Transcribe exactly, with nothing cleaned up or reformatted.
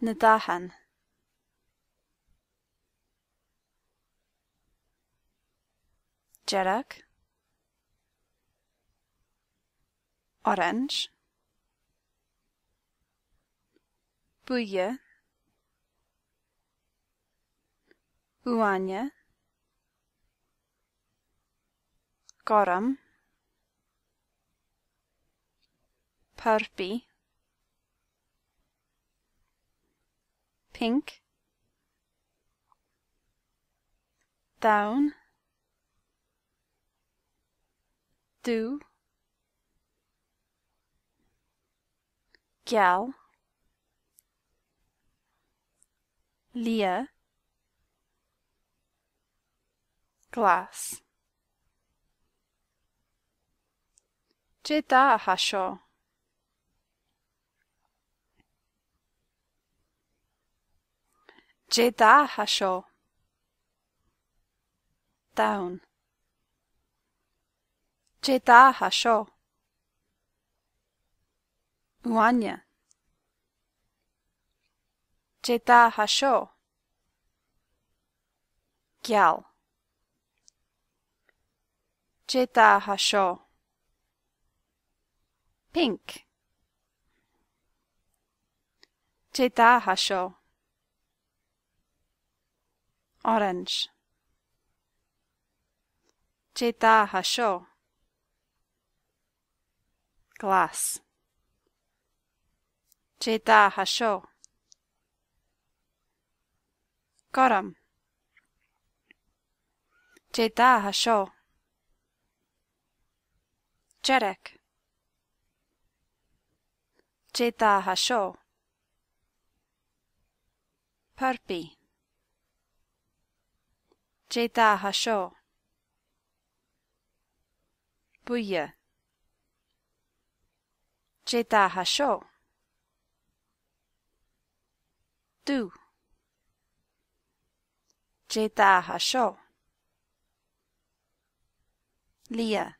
Na dathan. Dearg. Orange. Buidhe. Uaine. Gorm. Purpaidh. Pinc. Donn. Dubh. Geal. Liath. Glas. Dè an dath a tha seo? Dè an dath a tha seo? Donn. Dè an dath a tha seo? Uaine. Dè an dath a tha seo? Geal. Dè an dath a tha seo? Pinc. Dè an dath a tha seo? Orange. Dè an dath a tha seo? Glas. Dè an dath a tha seo? Gorm. Dè an dath a tha seo? Dearg. Dè an dath a tha seo? Purpaidh. Dè an dath a tha seo? Buidhe. Dè an dath a tha seo? Dubh. Dè an dath a tha seo? Liath.